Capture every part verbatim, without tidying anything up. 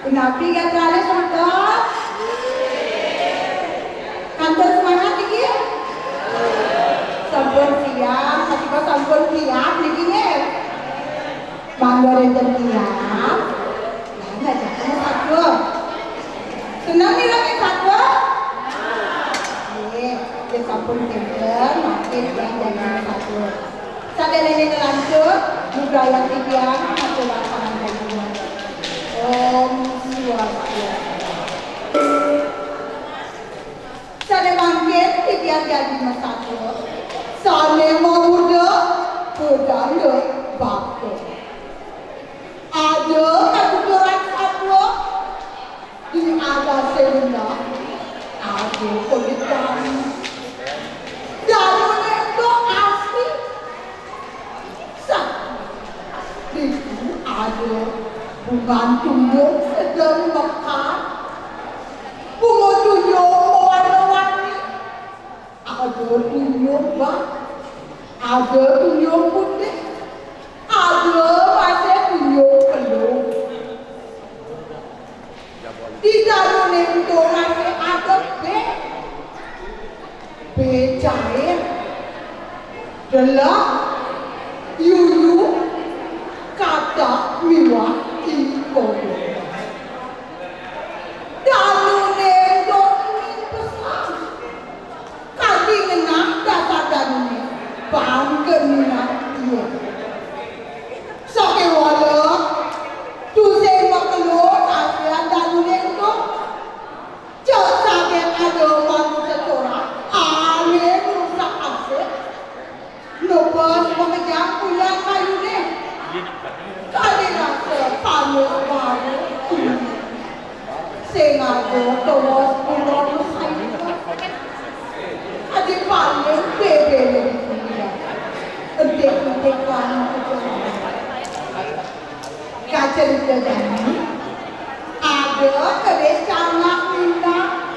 Punapi gagrané, sampun? Kantun semangat niki? Sampun siap, sampun siap niki nggih. Mangga rénten tiang. Nah, ngajakan satua. Seneng nira kén satua? Nggih, yén sampun kénten, mangkin tiang jajakan satua. Sadéréngé nglanjut, budaya tiang ngatur lapangan kajian. Om Swastiastu. Sané mangkin titiang jagi masatua, sané mamuda budaya bakti. Ada katuturan satua di atasé wenah, ada kulit danu. Danuné ento asli. Sah, ditu ada bungan tunjung sedeng mekar. Bunga tunjung mawarna-warni. Ada tunjung bak, ada tunjung putih, ada masih tunjung pelung. Di danuné ento masih ada bé. Bé cair, delek, yuyu, katak miwah ikodo. Danuné ento ening pesan. Kadi ngenah dasar danuné, pang keningan ia. Sakéwala, tusing makelo kasihan danuné ento. Cek saget ada manusa corah, ané ngrusak arsip. Nebas makejang kuliah kayuné. Kadi rasa panas baru. Sing ada tawos kulon sayur. Adi paling bébéné di kuliah. Entik-entikan makejang. Kacerita jani, ada kedis cangak minang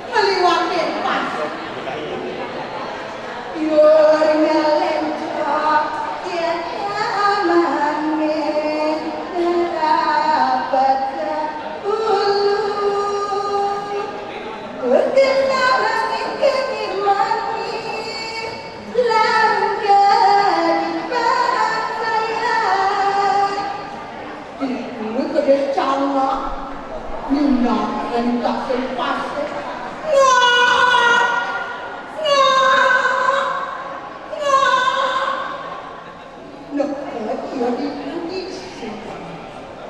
ngeliwatin pasir. Yur ngelencok, ya aman, dapat ulu. Berkenalan ke manis. Langkah di barang saya. Kuwi kedis cangak. Minang entas sing pasir. Ngak! Ngak! Ngak! Neked ia dipuji.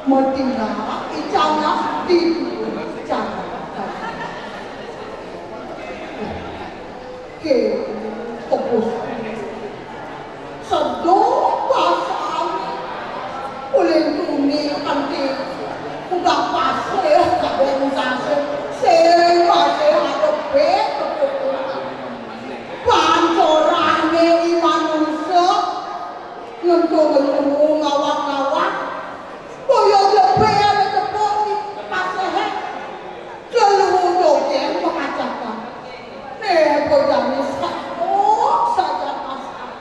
Mati nak, icangak dipuji. Icangak. Oke, fokus. Sedok pasang. Ulin tuni kanti udah pasir, kabeh pasir. Sing pasir ada bet. Pancorane i manusa. Ngentu-ngentu, ngawak-ngawak. Boya jebé ada tepuk di pasehe. Lelu dogén pekacakan. Né, bojane sakok saja pasang.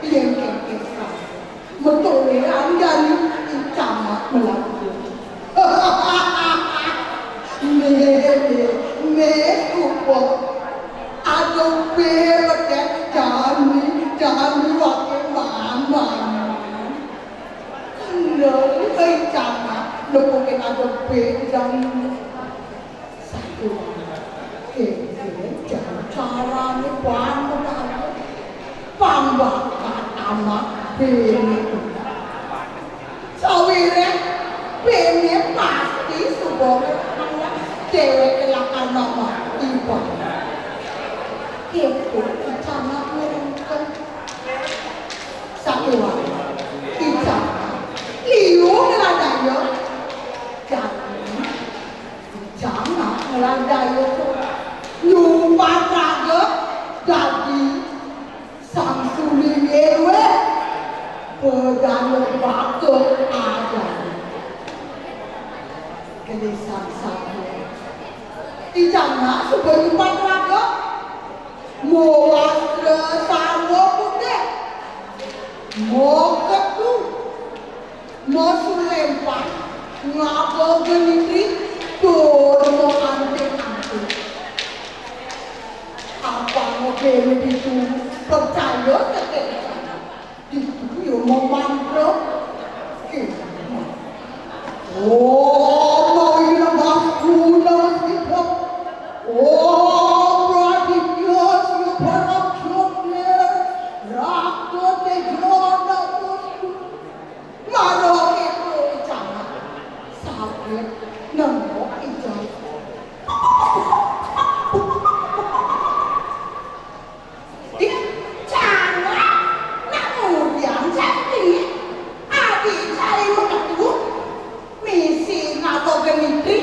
Yen kekesan. Metu anjani icamat melaku. Mé, mé, mé, upo. Aduh, pé, jani, jani, wake mama. Lho, icamat, nepukin aduh, pé, jani. Satu. Kéné jan carane banget. Pambakat anak bene. Sawire bene pasti suba ngerti dheweke lakar mama iba. Kepo icamat ngerti. Satu. Icamat. Liu ngeladaya. Jani. Jangah ngelandai itu nyumpat raga dadi sang sulinge luwih bedana baka adan. Gelisang saja. Ijangah suba nyumpat raga mawastra sarwa putih, maketu, masulempang, Ngapa geni, tur mo anting-anting. Apa mo dene ditu percaya tetesan? Ditu yo mo mantra. Kene. Oh, mau ina basku na mesti. Oh, Praditya, siya parang jodle. Rakto tejo na mesti. Maro keto icamat. Saged nengok icamat. Ih, camat, nak ngurian cantik. Adi cari metu. Misi ngapa geniti?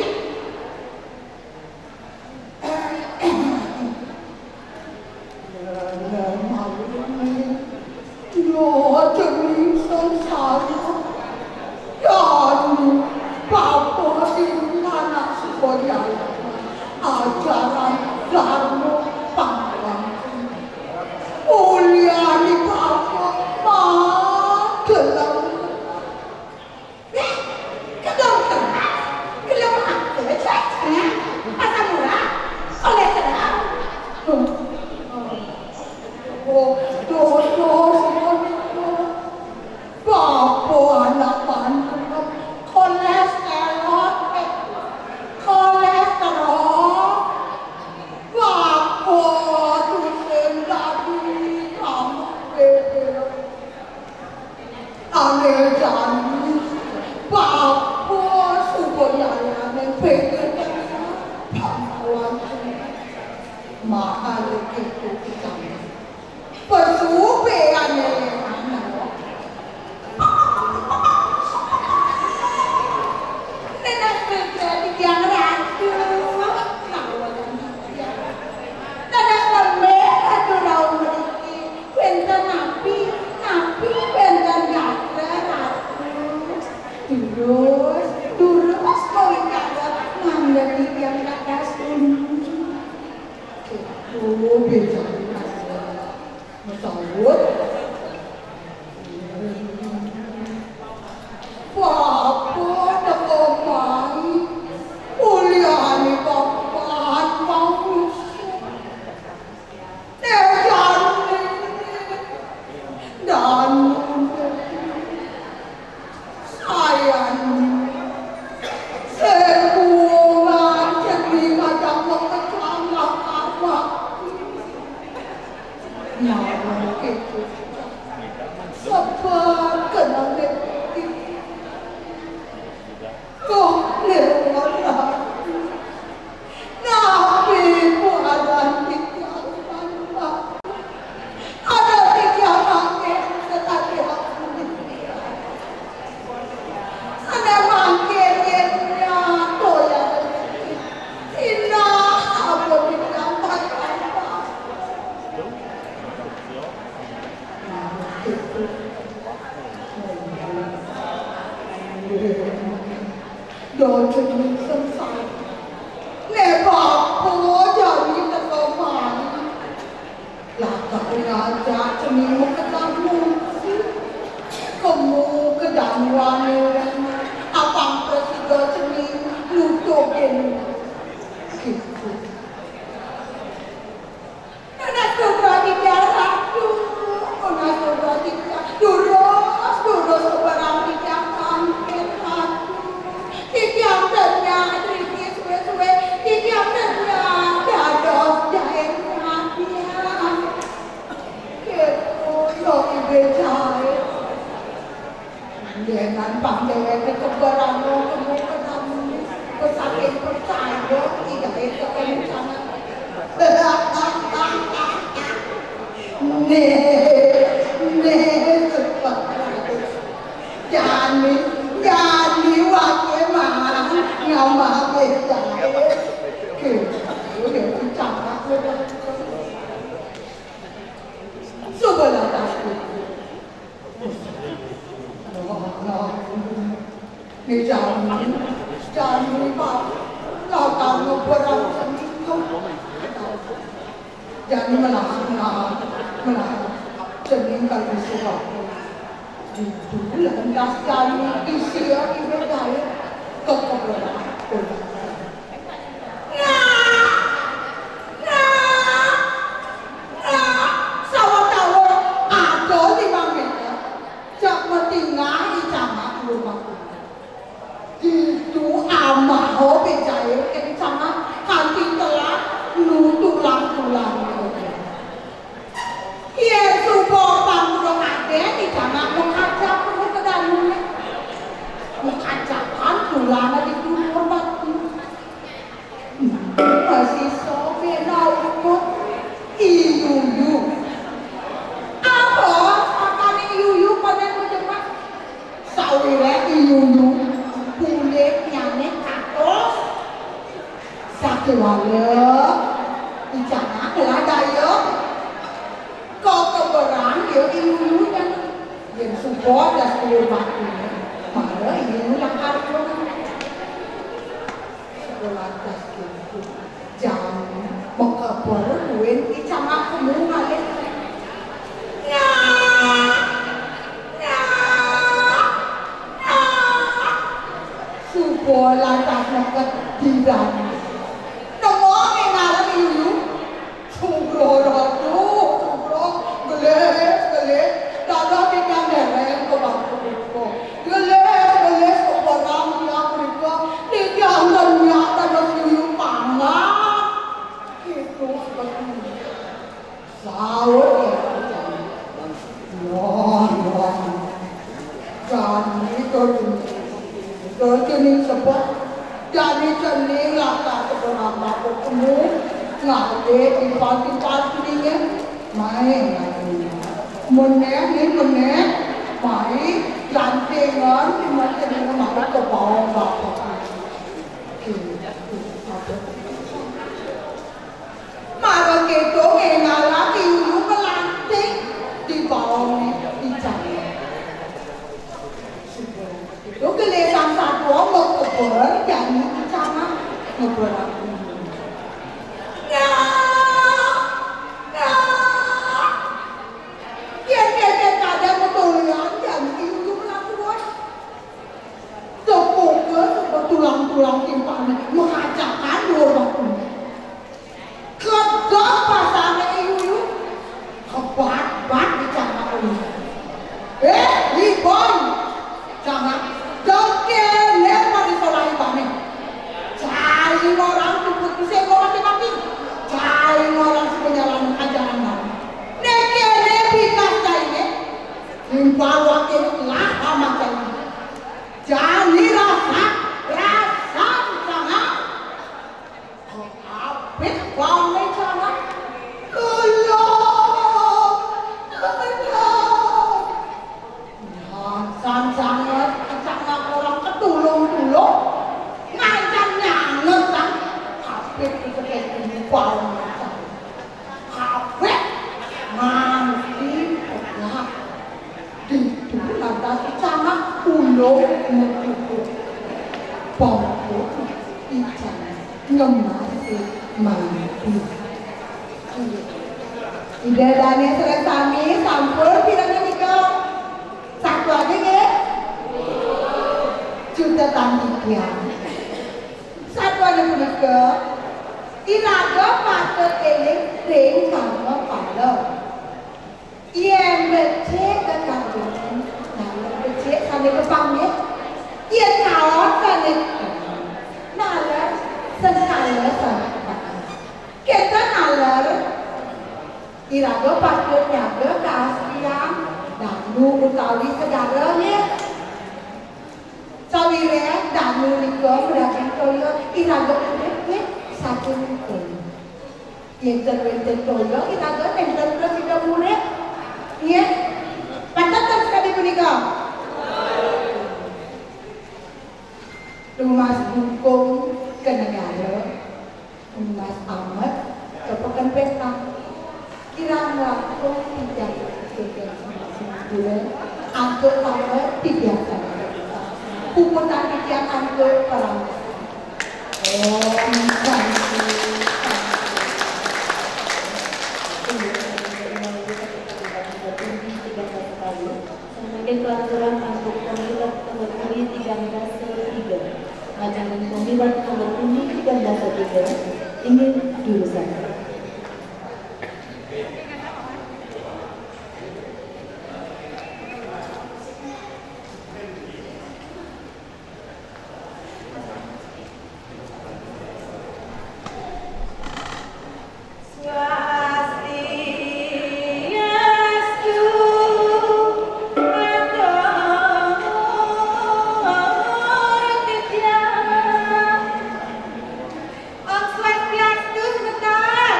Yo, cening sengsara. Jani, bapa sing anak sekolah. Ajaran dharma pangkang. Uliane bapa magelang. Nih, kedong teras, gelem aku, cek, nah, asam urat, kolesterol. Oh, oh, oh, oh, oh. Bapa anak mantu, kolesterol, eh, kolesterol. Bapa tuh sing dadi tambah bebel. Ane jani, bapa suba yayane pikir pangkawan. Mahal gitu kita. Pesu pe ane ane. Nenek kerja di tiang ratu. Kawalan dia. Dadah lembek ratu rau mriki. Wénten napi, napi wénten gatra ratu. Terus, terus kawitara mangga titiang dados unyu. Oh, béjani. Masaut. Bapa teka mai, uliane papan pangusuk. Dejane, danu, sayan, sing kuwat sing kadang makejang awak. Nyawang keto. Sebab kenane. Kok lewat aku. Napi kuaran titiang manembak. Ada titiang mangkin sekali aku. Ada mangkin yen nyato ya. Indah apa titiang manembak. Dadi sengsara. Nek bapa jani teka mari. Lakar ngajak cening maketan ngungsi. Kemu kedanuane rena. Apang prasida cening nutup kene. Gitu. Nunas tumrap titiang ratu, nunas tumrap titiang, durus, durus tumrap titiang mangkin ratu. Titiang ten nyadriki suwe-suwe, titiang ten nyadar dados jaen radian. Keto yo ibe jaen. Yén pang dheweke keberan kemu kedamu, pesaking percaya, idahe ketemu sanget. Nih, nih, jani, jani wake mang, ngamake jahe. Gitu, ya, dicangkak. Sebelah kaki. Nih, jani, jani, Pak. Lah, kamu berang seminggu. Jani menahan, menahan, menahan. Seminggu sudah. Itu lantas jani isi lagi bergaya. Kéwala, I Cangak ngelah daya. Kakeberang ia I Yuyu nyan. Yén suba das duur batuné, mara I Yuyu lakar pulang. Suba lantas kéto, jani makeber buin I Cangak kemu ngalih. Nyak! Nyak! Nyak! Suba lantas neked didané. Nemu ngalem I Yuyu. Sugra ratu, sugra, gelis, gelis. Dados titiang dereng ka bangku punika. Gelis, gelis, kaperang tiang punika. Titiang ngenyak dados I Yuyu panggah. Kéto sebetulné. Saut ia jani. Nah, nah. Jani to cening. To cening sebet. Jani cening lakar teka ngambar kemu. Ngadé timpal-timpal ceningé. Mai ngadé. Menék né, menék. Mai gantingan timpal ceningé, mai ka baong bapa. Oké. Mara kéto ngéngalang I Yuyu nglanting di baongné I Cangak. Kéto gelisan satua makeber jani I Cangak ngeberang I Yuyu. Nyak! Nyak! Yén kénkén kadén matolian jani I Yuyu ngelah terus. Tepuka suba tulang-tulang timpalné makacakan duur batuné. Kedeg pasangné I Yuyu. Kebat-bat I Cangak. Éh, Iban! Cangak, dong kéné parisolah ibané. Cai ngorang puput sing mati-mati. Cai ngorang sing nyalahin ajaran baru. Né kéné pikas cainé. Timpal waké lah amat cai. Jani rasa, rasa Cangak. Abet baangé Cangak. Tulung! Tulung! Nah, san sanget, Cangak ngorang katulung-tulung. Ngancan nyanget, kan? Abet itu kayak gini baangé Cangak. Kabéh nganti pegah. Ditu lantas I Cangak ulung makukuh. Pamuput I Cangak ngemas mati. Ida dané sareng sami sampun pirengang nika. Satua nggih. Cutetang titiang. Satuané punika, iraga patut éling ring karma pala. Yén becik kekawinan, naler becik sané kapanggih. Yén kaon sané kapanggih, naler sengkala sané kapanggih. Kéto naler iraga patut nyaga kaasrian danu utawi segara, nggih. Sawiréh danu nika madaging toya, iraga urip nggih saking toya. Yén ten wénten toya, iraga nénten prasida urip. Nggih. Pantes ten sakadi punika. Tumbas bungkung ka negara. Tumbas amet ka peken péntan. Kirang langkung titiang sugeng sumangga. Antuk tamet titiang sami. Puputang titiang antuk parama. Om Santi. Santi. Saking kelanturan antuk pemilet nomor urut tigang dasa tiga. Majaning pemilet nomor urut tigang dasa tiga, inggih durusang. Swastiastu, atur titiang. Om Swastiastu, semeton.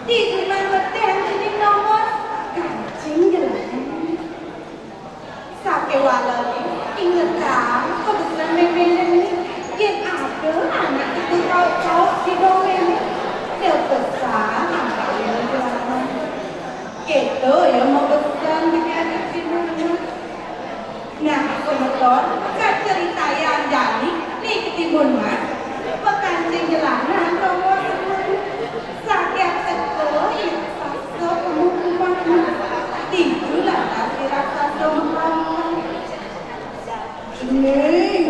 Di duman metén cening nongos, kancing jelanan. Sakéwalané ingetang pabesen méméné, yén ada anak kéto kaup-kaup di dongéngé, da pesan ampakné jelanan. Kéto ya mabesen di anak di rumah. Nah, semeton, kacaritayang jani, Ni Ketimun Mas, makancing jelanan bawa semeton. Sakiat teka, i raksasa ka umahné. Ditu lantas i raksasa mapalukan. Cening,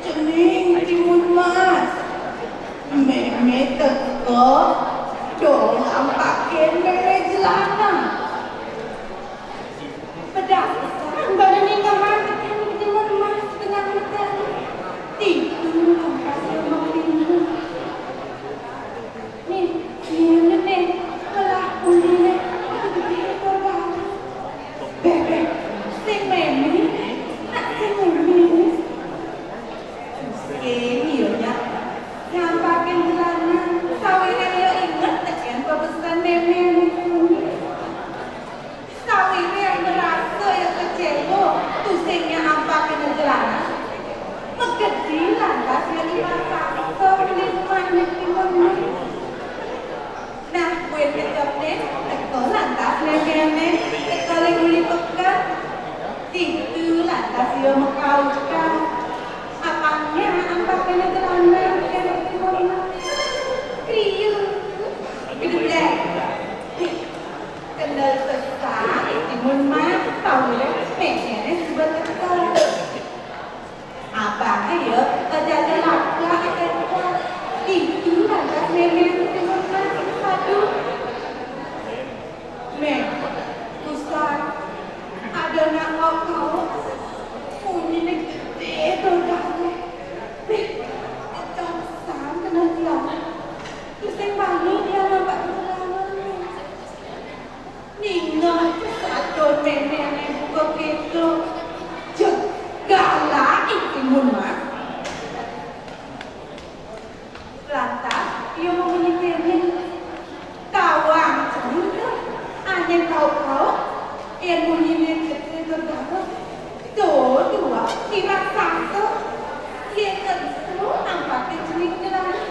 cening Timun Mas. Mémé teka, dong ampakin mémé jelanan. Pedas pisan bana ningehang tekén Timun Mas tengah metén. Ditu lantas ia mapinga. Nih, nih, nih, kelah uliné gedé tur dawa. Béh, béh, sing mémé, nak sing mémé. Tusing ia nyak ngampakin jelanan, sawiréh ia inget tekén pabesen mémé. Sawiréh ngrasa ia kecéwa, tusing nyak ampakin jelanan. Magedi lantas ia i raksasa uli umahné Timun Mas. Nah, buin kejepné, teka lantas méméné, teka uli peken. Ditu lantas ia makaukan. Apang nyak ampakin jelanan tekén Timun Mas. Kriuk. Gedeblék. Kendel sesak, Timun Mas, sawiréh méméné suba teka. Abang ia, kajaga laka, teka. Ditu lantas mémé Timun Mas, aduh. Mé, usan, ada anak kaup-kaup, munyiné gedé tur dawa. Mé, kecap pisan keneh tiang. Tusing bani tiang nampak kesenangan. Ningeh saja méméné buka kéto. Jeg, galak I Timun Mas. Lantas, ia mamunyi kéné, "Tawang cening, ané kaup-kaup, yén munyiné gedé tur dawa. To tuah, I Raksasa. Yén kéto, ampakin cening jelanan.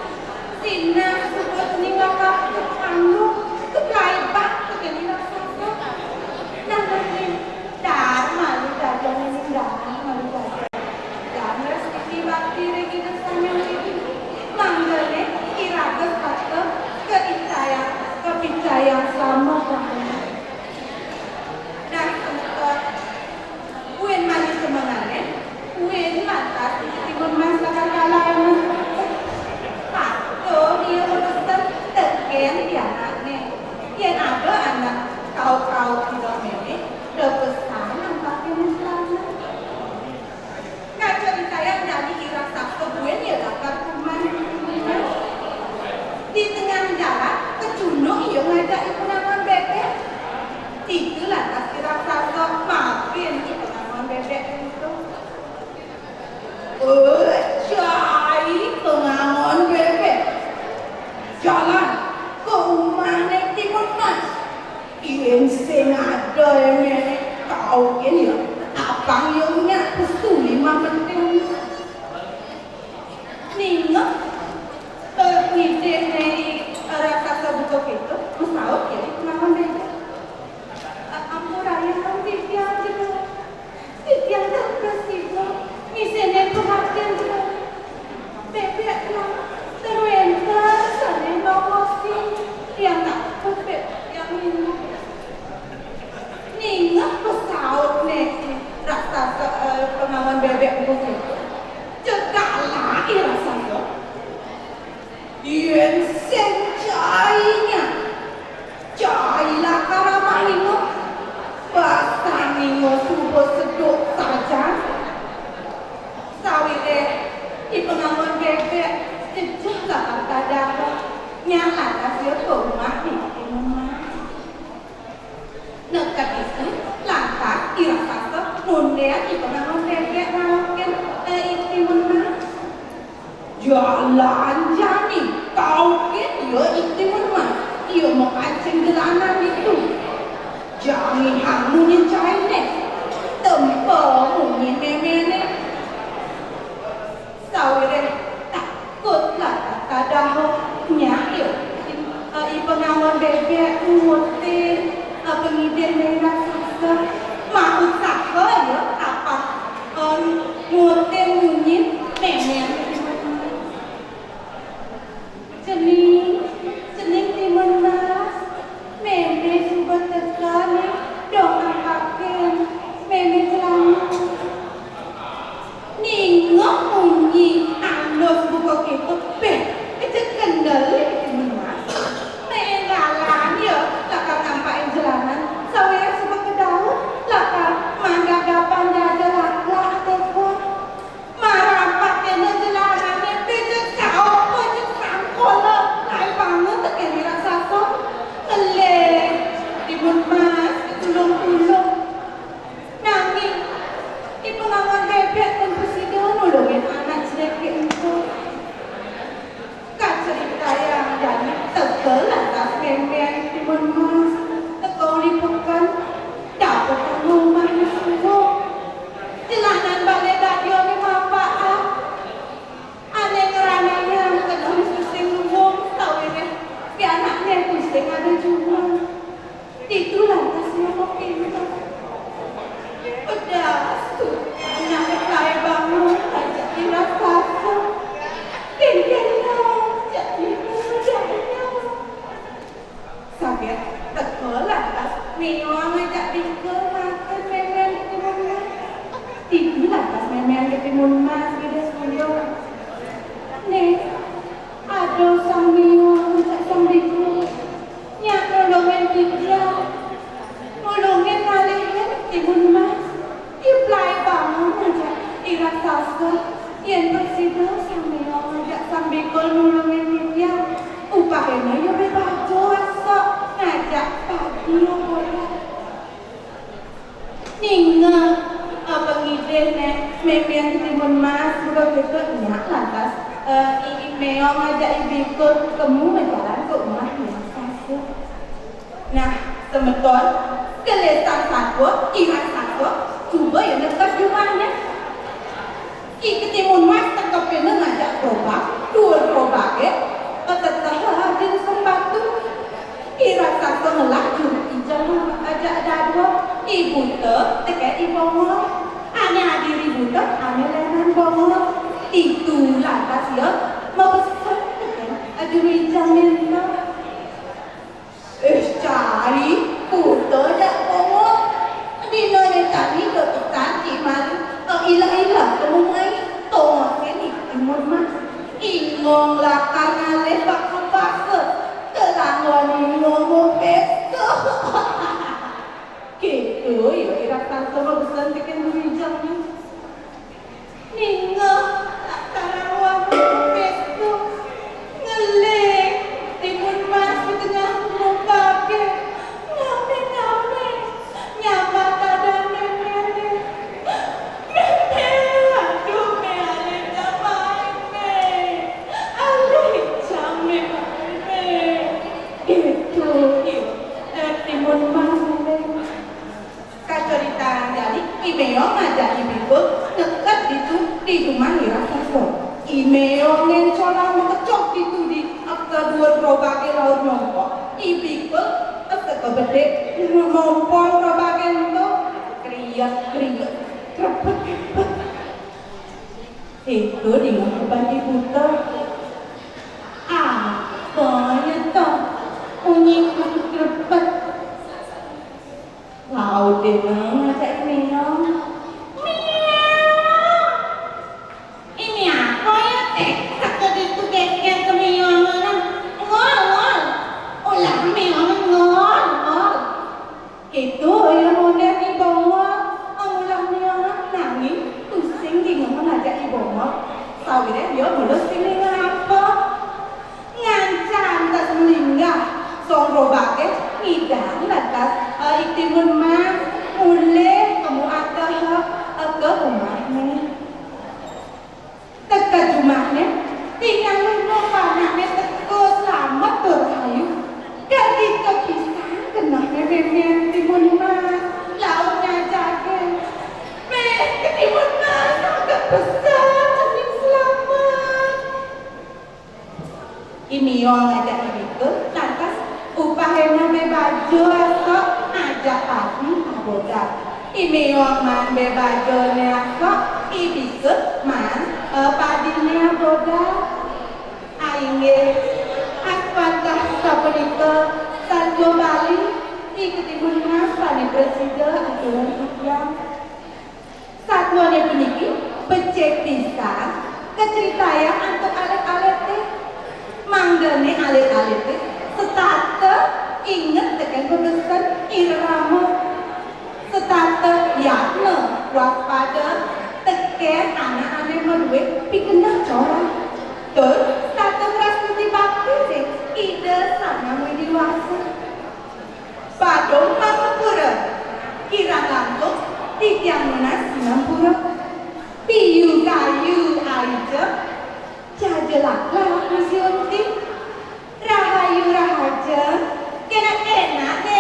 Sinah suba cening lakar ka panggung, ka playback tekén I Raksasa. Nah, nah, nih, dar malu dadi, nih, dar malu dadi." Dar ngresiki bakti ring Ida Sang Hyang Widhi, mangdané iraga setata kaicayang, kapicayang slamet. Nah, semeton, buin mani semengané, buin lantas I Timun Mas lakar kalahin. Patuh ia mapesen tekén pianakné. Yén ada anak kaup-kaup di dongéngé, da pesan ampakin jelanan. Kacaritayang jani I Raksasa buin ia lakar ka umah. Di tengah jalan, kacunduk ia ngajak I Pangangon Bébék. Ditu lantas I Raksasa maafin I Pangangon Bébék kéto. "Eh, cai Pangangon Bébék. Jalan ka umahné Timun Mas. Yén sing ada méméné kaukin ia, apang ia nyak pesu limang penting." Ningeh, eh, ngidihné I Raksasa buka kéto, masaut ia I Pangangon Bébék. "Eh, ampurayang titiang, jero. Titiang tan prasida ngisinin pangartin jero. Bébék tiang tan wénten sané nongosin. Tiang takut bébék tiang nginum." Ningeh pasautné Raksasa, eh, Pangangon Bébék buka kéto. Jeg galak I Raksasa. "Yén sing cai nyak, cai lakar amah ningeh, basang ningeh suba seduk sajan." Sawiréh I Pangangon Bébék jejeh lakar ka dara, nyak lantas ia ka umah Ni Timun Mas. Neked ditu, lantas I Raksasa ngundén I Pangangon Bébék ngaukin, eh, I Timun Mas. Jalan jani, kaukin ia I Timun Mas. Ia makancing Pengawan bebek ngutin, eh, pengidih merah sasa. Maksud saha ya, apa? Eh, ngutin munyin memen. Cening, cening Timun Mas. Mémé suba teka né, dong ampakin mémé celana. Ningeh munyi alus buka kéto, béh, kecek kendel Timun Mas. Méh énggalan ya, lakar ngampakin celana, sawiréh suba ka daud, lakar mandagapan dada laklak téko. Marapat kéné celanané, béh jeg saopa jeg sangkola, laé banget tekén I Raksasa. Ngelih Timun Mas, tulung-tulung. Nanging, I Pengawan Bébék ten prasida nulungin anak jeleké ento. Kacaritayang jani teka lantas mémén Timun Mas. Teka uli peken, dapetang umahné suwung. Jelanan balé dadiané mapakan. Ané ngranayang keneh wis tusing luung, sawiréh pianakné tusing ada jumah. Ditu lantas ia mapinta. Pedas tu anak laé bangun ngajak I Raksasa. Kénkén jani mudahnya. Saget teka lantas Méong ngajak bingkul makan mémén Timun Mas. Ditu lantas mémén Timun Mas ngidih suyung. Né, ada Sang Méong ngajak Sang Bingkul. Nyak nulungin titiang. Nulungin ngalihin Timun Mas. Ia pelaé bangun ngajak I Raksasa. Yén prasida Sang Méong ngajak Sang Bingkul nulungin titiang, upahina ia bébaja asok ngajak padi boya. Ningeh, eh, pangidih né, mémén Timun Mas, buka kéto nyak lantas, eh, I, I Méong ngajak I Bingkul kemu majalan ka umah I Raksasa. Nah, semeton, gelisang satua, I Raksasa, suba ia neked jumahné. I Timun Mas tekepina ngajak gerobak, duur gerobaké, eh, teteh di lesung batu. I Raksasa ngelah juru ijeng ajak dadua, I Buta tekén I Bongol. Ané adiri Buta, ané lénan Bongol. Ditu lantas ia mapesen tekén, eh, juru ijeng ento. Ih, cai, Buta jak Bongol. Dina né tadi dokitan ci malu, eh, ilah-ilah temu mai. Tongosé né Timun Mas. Ingong lakar ngalih baka basa. Telangon ingong mupis. Kéto ia I Raksasa mapesen tekén juru ijengné. Ningeh, lakar aruan mupis tu. Ngeling, Timun Mas di tengah gerobaké. Ngamé-ngamé, nyambat dadan méméné. Mémé, aduh, Mé, alih jam, Mé. Alih jam, Mé, Mé. Kéto, ia, eh, Timun Mas ngeling. Kacaritayang jani, I Méong ngajak I Bingkul neked ditu di jumah I Raksasa. I Méong ngéncolang makecok ditu di, eh, ka duur gerobaké laut nyongkok. I Bingkul, eh, seka bedik mompong gerobaké ento. Kriet, kriet, krepet, krepet. Ento dingeh keban I Buta. Apa ya to? Munyi krepet, krepet. Laut dina ngajak I Méong. Méong. Ini apa ya, téh? Teka ditu géngkén ka Méong. Ngol, ngol. Ulah Méong, ngol, ngol. Kéto ia ngonén I Bongol. Ngulah Méong nanging tusing dingeh ngajak I Bongol. Sawiréh ia mula sing ningeh apa. Ngancan tas malinggah song gerobaké, ngidang lantas, eh, I Timun Mas mulih kemu atehé, eh, ka umahné. Teka jumahné, tingalina panakné teka slamet tur rahayu. Gati kapisan kenehné mémén Timun Mas, laut ngajakin. Méh, Timun Mas, agak pesan, cening slamet. I Méong ngajak I Bingkul, lantas Padi abodag. I méong maan bé bajana asok, i bikut maan, eh, padina abodag. Inggih, wantah sapunika satua Bali, i katimun mas paning prasida aturang titiang. Satuané puniki becik pisan kacritayang antuk alit-alité. Mangdané alit-alité setata inget tekén pamesten irama. Setata yatna waspada tekén anak ané madué pikenoh corah. Tur setata prastiti bakti ring Ida Sang Hyang Widhi Wasa. Badung Mangupura, kirang langkung titiang nunas sinampura. Piu kayu aija, jaja laklak misi unti. Rahayu rahaja, kénak-kénak né